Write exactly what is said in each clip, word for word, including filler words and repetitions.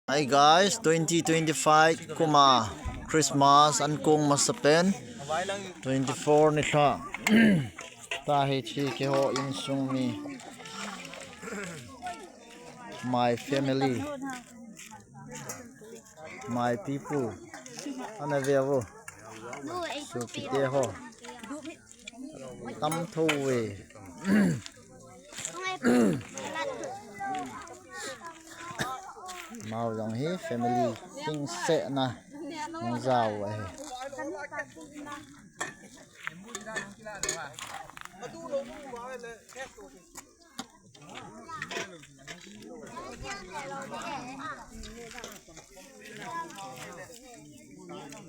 Hi guys, twenty twenty-five kuma Christmas ankong masapen. Twenty-four nilhah. Tahi chi keiho insung mi. My family. My people. Ana ve vo. Sopite ho. Tam tho ve. Amau jong hi family hing sehna hung jao ahi.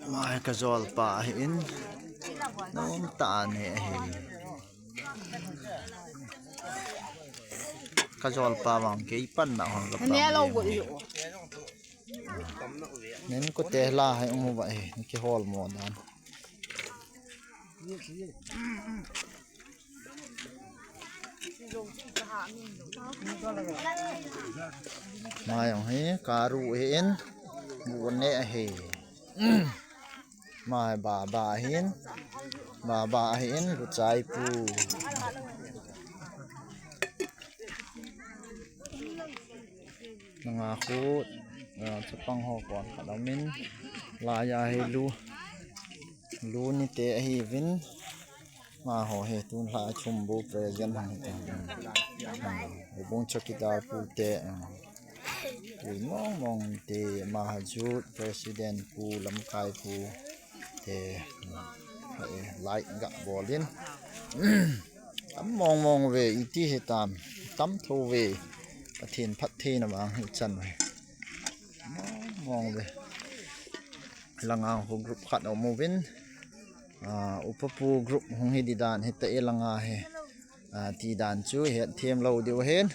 Mai ka jolpa ahin. Nom tah ne ahi. Ka jolpa vang kei panna hon ka pang. Nen ko te la hai um ba he, ni kihol mo dan. Mai ong he, karu he in, bu ne he. Mai baba hin, baba hin, bu chai pu. Nanga khu, ah, chapang ho kon khat amin, laiya hi lu, lu ni te ahi vin, ma ho he tun la chum bu present hang te. Bung chokidar pu te, ah, tui mong mong te, ma ha jut president pu, lamkai pu te, ah, light ga bolin. Tam mong mong ve, iti hitam, tam tho ve. Pathen phattheina vang hi chan ve. Mong mong ve. Langa khu group khat aum uvin. Ah, upa pu group hung hi di dan hi ta e langa hi. Ah, ti dan chu het them lo diu hen.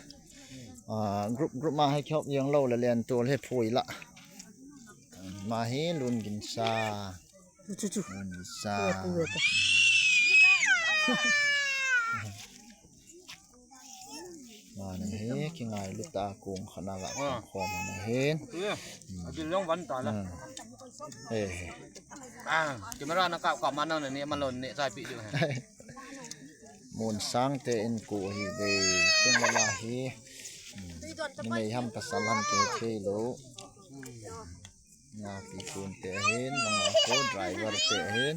Ah, group group ma hi khop jeng lo la len tol hi phui la. Ma hi lun gin sa. Chu, chu, chu. Ani sa. Pu, pu, pu. Mane he, kingai lu ta kung khana ga kung khom na hen. Atu ya. Atu long van ta la. Hmm. Eh. Ah, camera na ka ka mana na ne malon ne sai pi ju. Mun sang te in ku hi ve, keng la hi. Hmm. Ni nei ham pasal ham ke thei lo. Nga pi kun te hin, nga ko driver te hin,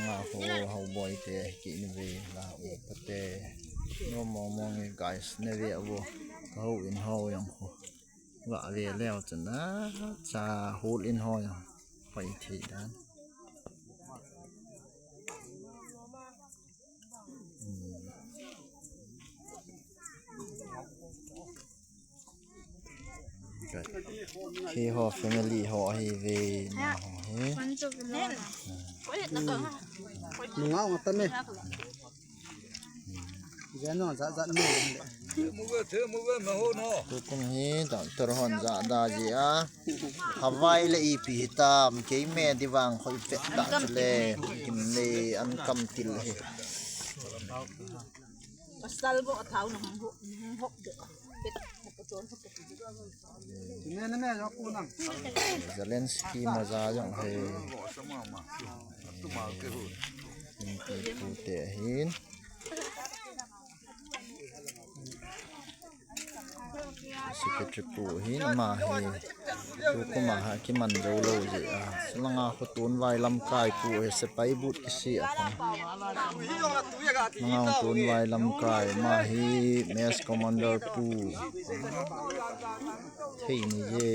nga ko houboi te ki in ve la u pa te. No mo mo ngi guys, ne ve vo. Ka hou in hou yang ko. Ga ve leo chana, cha hol in hou yang. Pai thei dan. Hmm. Hi ho family ho ahi ve na ho hi. Nunga nga tame. Jeno ja ja no. Tukum hi doctor hon ja da ji a. Havai le ipi hitam keime di vang khoi pet ta chule. Kim le an kam til hi. Pasal bo athau na hong hok, hong hok de. Zelensky moja jong he. Inti pu te hin. Secretary pu hin ama hi. Tukum a ha kiman jou lou ji a. Langa khu tun vai lamkai pu hi sepai but kisi a. Langa khu tun vai lamkai ma hi mess commander pu. Thei ni je.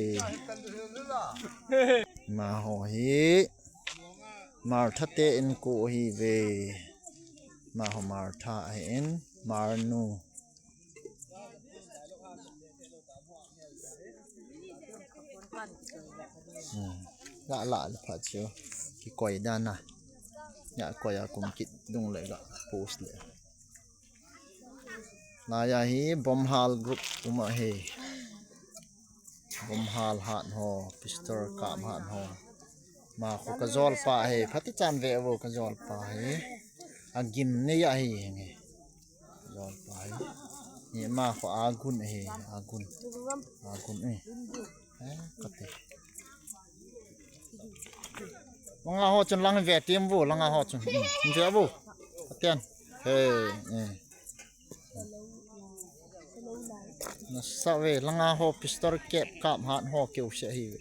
Ma ho hi. Martha te in ko hi ve. Ma ho Martha hi in Marnu. Hmm. La la le pha chu. Kikoi dan a. Ya koi a kum kit dung le ga post le. Laiya hi Bomhal group um ahi. Bomhal hat ho, pistol kap hat ho. Ma khu ka jolpa ahi, phatichan ve vo ka jolpa ahi. Agim nei ahi nge. Jolpa ahi. Ni ma khu agun ahi, agun. Agun ahi. Eh, kati. Langa ho chun lang ve tim bu, langa ho chun. Hmm, ve bu. Atian. Hey, eh. Nasa ve, langa ho pistol kep kap hat ho keu se hi ve.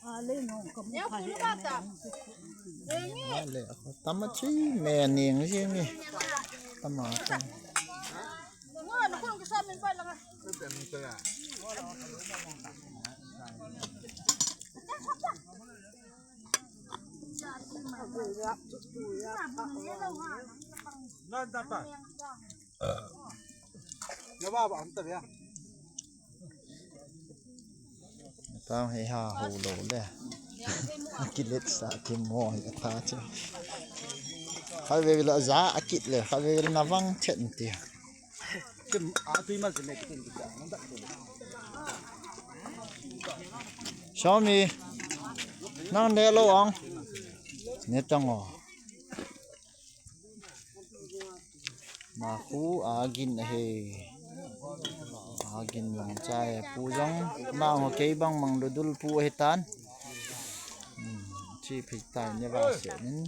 Ale, tama chi me ning jing ni. Tama, tama. Tang hi ha ho lo le. Kilet sa ki mo hi ta che. Kha ve la za a kit le, kha ve la na vang chen ti. Show me. Nang ne lo ang. Ne tang o. Ma khu agin ahi. Agin long chai pu jong. Ma ho kei bang mang lu dul pu ahi tan. Hmm, chi phei tai ne va se nin.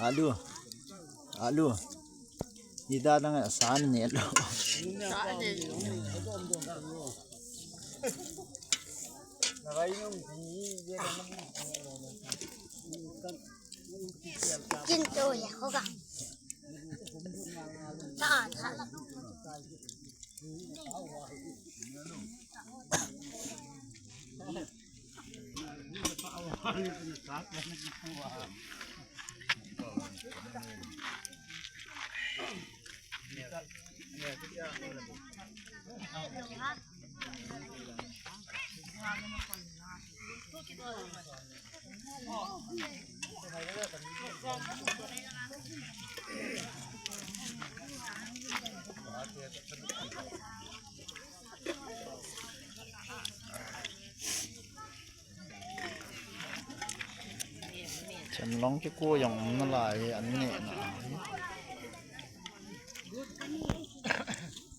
Alu. Alu. Ida dang a san ne lo. Kin to ya ko ga. Ta ta. Chenglong kiko jong um nalai an neh na.